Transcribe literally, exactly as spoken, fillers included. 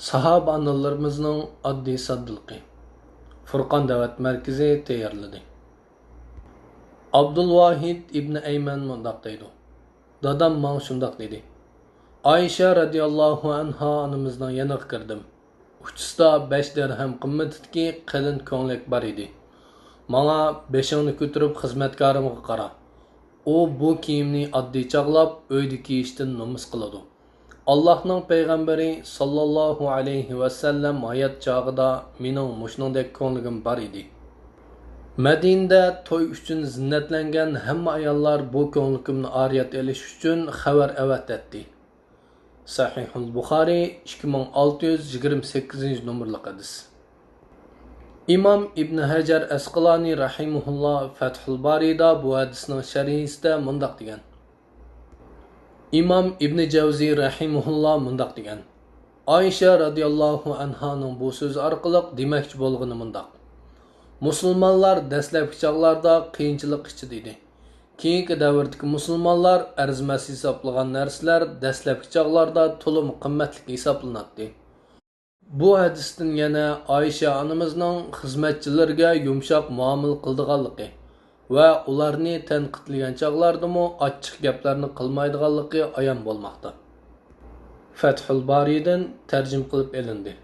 ساھابە ئانىلىرىمىزنىڭ ئاددىي ساددىلىقى. فۇرقان دەۋەت مەركىزى تەييارلىدى. ئابدۇلۋاھىد ئىبنى ئەيمەن مۇنداق دەيدۇ، دادام ماڭا شۇنداق دېدى. ئائىشە رەزىياللاھۇ ئەنھا ئانىمىزنىڭ يېنىغا كىردىم. ئۇچىسىدا بەش دىرھەم قىممىتىدىكى قېلىن كۆڭلەك بار ئىدى. ماڭا، بېشىڭنى كۆتۈرۈپ خىزمەتكارىمغا قارا. ئۇ بۇ كىيىمنى ئاددىي چاغلاپ ئۆيدە كىيىشتىن نومۇس قىلىدۇ. ئاللاھنىڭ پەيغەمبىرى ساللاللاھۇ ئەلەيھى ۋەسەللەم ھايات چاغىدا مېنىڭ مۇشۇنىڭدەك كۆڭلىكىم بار ئىدى. مەدىنىدە توي ئۈچۈن زىننەتلەنگەن ھەممە ئاياللار بۇ كۆڭلىكىمنى ئارىيەت ئېلىش ئۈچۈن خەۋەر ئەۋەتەتتى. سەھىھۇل بۇخارىي، ئىككى مىڭ ئالتە يۈز يىگىرمە سەككىزىنچى نومۇرلۇق ھەدىس. ئىمام ئىبن ھەجەر ئەسقىلانى رەھىمەھۇللا فەتھۇل بارىدا بۇ ھەدىسنىڭ شەرھىسىدە مۇنداق دېگەن. ئىمام ئىبن جەۋزى رەھىمەھۇللا مۇنداق دېگەن. ئائىشە رەزىياللاھۇ ئەنھانىڭ بۇ سۆزى ئارقىلىق دېمەكچى بولغىنى مۇنداق. مۇسۇلمانلار دەسلەپكى چاغلاردا قىيىنچىلىق ئىچىدە ئىدى. كېيىنكى دەۋردىكى مۇسۇلمانلار ئەرزىمەس ھېسابلىغان نەرسىلەر دەسلەپكى چاغلاردا تولىمۇ قىممەتلىك ھېسابلىناتتى. بۇ ھەدىستىن يەنە ئائىشە ئانىمىزنىڭ خىزمەتچىلىرىگە يۇمشاق مۇئامىلە قىلىدىغانلىقى ۋە ئۇلارنى تەنقىدلىگەن چاغلاردىمۇ ئاچچىق گەپلەرنى قىلمايدىغانلىقى ئايان بولماقتا. فەتھۇل بارىدىن تەرجىمە قىلىپ ئېلىندى.